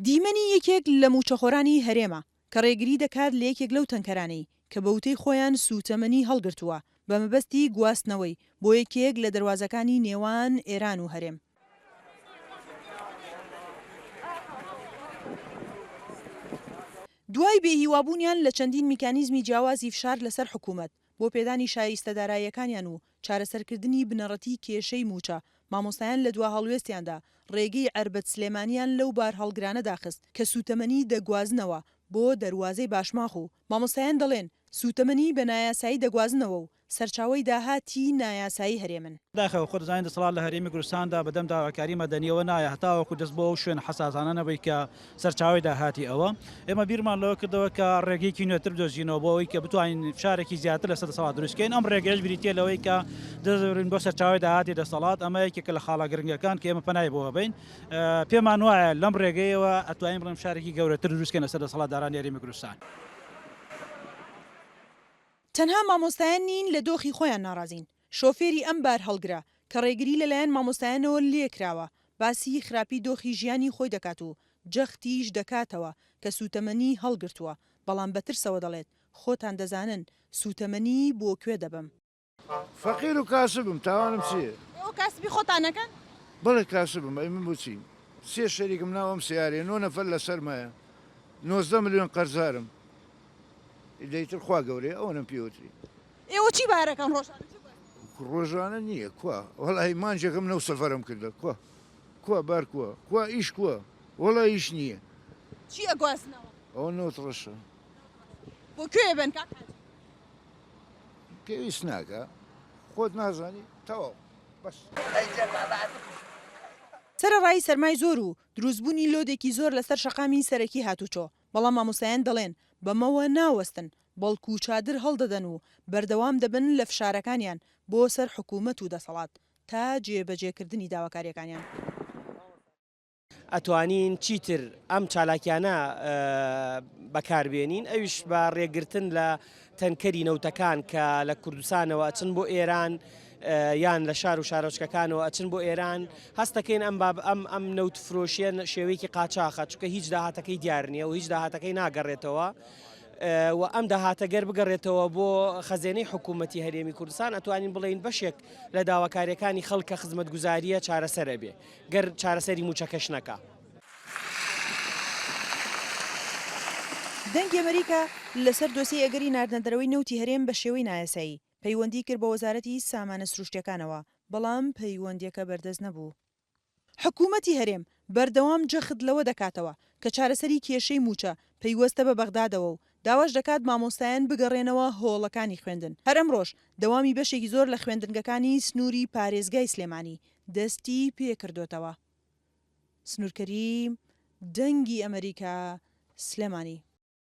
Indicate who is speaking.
Speaker 1: دیمەنی یەکێک لە مووچەخۆرانی هەرێمە کە ڕێگری دەکات لە یەکێک لەو تەنکەرانەی کە بە وتەی خۆیان سووتەمەنی هەڵگرتووە بە مەبەستی گواستنەوەی بۆ یەکێک لە دەروازەکانی نێوان ئێران و هەرێم. دوای بێهیوابوونیان لە چەندین میکانیزمی جیاوازی فشار لەسەر حکوومەت بۆ پێدانی شایستە داراییەکانیان و چارەسەرکردنی بنەڕەتی کێشەی مووچە، مامۆستایان لە دوا هەڵوێستیاندا ڕێگەی عەربەت سلێمانیان لەو بارهەڵگرانە داخست کە سووتەمەنی دەگوازنەوە بۆ دەروازەی باشماخ و مامۆستایان دەڵێن سووتەمەنی بە نایاسایی دەگوازنەوە و سەرچاوەی داهاتی نایاسایی هەرێمن.
Speaker 2: داخەوە خۆت دەزانی دەسەڵات لە هەرێمی کوردستاندا بەدەم داواکاری مەدەنیەوە نایە هەتاوەکو دەست بۆ ئەو شوێنە حەساسانە نەبەی کە سەرچاوەی داهاتی ئەوە. ئێمە بیرمان لەوە کردەوە کە ڕێگەیەکی نوێتر بدۆزینەوە بۆ ئەوەی کە بتوانین فشارێکی زیاتر لەسەر دەسەڵات دروست بکەین. ئەم ڕێگەیەش بریتییە لەوەی کە دەست ببرین بۆ سەرچاوەی داهاتی دەسەڵات. ئەمە یەکێکە لە خاڵە گرنگەکان کە ئێمە پەنای بۆ ئەبەین. پێمان وایە لەم ڕێگەیەوە ئەتوانین بڵێین فشارێکی گەورەتر دروست بکەین لەسەر دەسەڵاتدارانی هەرێمی کوردستان.
Speaker 1: تەنها مامۆستایان نین لە دۆخی خۆیان ناڕازین، شۆفێری ئەم بارهەڵگرە کە ڕێگری لەلایەن مامۆستایانەوە لێکراوە، باسی خراپی دۆخی ژیانی خۆی دەکات و جەختیش دەکاتەوە کە سووتەمەنی هەڵگرتووە، بەڵام بە ترسەوە دەڵێت، خۆتان دەزانن سووتەمەنی بۆ کوێ دەبەم.
Speaker 3: فەقیر و کاسبم، تاوانم چییە؟
Speaker 1: ئێوە کاسبی خۆتان ئەکەن؟
Speaker 3: بەڵێ کاسبم، ئەی من بۆچی؟ سێ شەریکم ناو ئەم سەیارەیە، نۆ نەفەر لەسەرمایە، 19 ملیۆن قەرزارم. لە ئیتر خوا گەورەیە ئەوەنەم پێ وتری.
Speaker 1: ئێوە چی بارەکەن ڕۆژانە چی بار؟
Speaker 3: ڕۆژانە نییە کوا وەڵی مانجێکم نەو سەفەرم کردە کوا کوا بار کوا کوا ئیش کوا وەڵا ئیش نییە.
Speaker 1: چی ئەگوازنەوە؟
Speaker 3: ئەوە نەوت ڕەشە.
Speaker 1: بۆ کوێ بن کاک حاجی؟
Speaker 3: پێویست ناکا خۆت نازانی تەواو بەس.
Speaker 1: سەرەڕای سەرمای زۆر و دروستبوونی لۆدێکی زۆر لەسەر شەقامی سەرەکی هاتوچۆ، بەڵام مامۆستایان دەڵێن بەمەوە ناوەستن، بەڵکو چادر هەڵدەدەن و بەردەوام دەبن لە فشارەکانیان بۆ سەر حکومەت و دەسەڵات تا جێبەجێکردنی داواکارییەکانیان.
Speaker 4: ئەتوانین چیتر ئەم چالاکیانە بەکاربێنین ئەویش بە ڕێگرتن لە تەنکەری نەوتەکان کە لە کوردستانەوە ئەچن بۆ ئێران یان لە شار و شارۆچکەکانەوە ئەچن بۆ ئێران هەستەکەین ئەم باب ئەم ئەم نەوت فرۆشیە شێوەیەکی قاچاخە چونکە هیچ داهاتەکەی دیار نییە و هیچ داهاتەکەی ناگەڕێتەوە و ئەم داهاتە گەر بگەڕێتەوە بۆ خەزێنەی حکوومەتی هەرێمی کوردستان ئەتوانین بڵێین بەشێک لە داواکاریەکانی خەڵکە خزمەتگوزاریە چارەسەر ئەبێ گەر چارەسەری مووچەکەش نەکا.
Speaker 1: دەنگی ئەمەریکا لەسەر دۆسیەی ئەگەری ناردنەدەرەوەی نەوتی هەرێم بە شێوەی نایاسایی، پەیوەندی کرد بە وەزارەتی سامانە سروشتیەکانەوە، بەڵام پەیوەندیەکە بەردەست نەبوو. حکومەتی هەرێم بەردەوام جەخت لەوە دەکاتەوە کە چارەسەری کێشەی مووچە پەیوەستە بە بەغدادەوە و داواش دەکات مامۆستایان بگەڕێنەوە هۆڵەکانی خوێندن. هەر ئەمڕۆش دەوامی بەشێکی زۆر لە خوێندنگەکانی سنووری پارێزگای سلێمانی دەستی پێکردۆتەوە. سنوور کەریم، دەنگی ئەمەریکا، سلێمانی.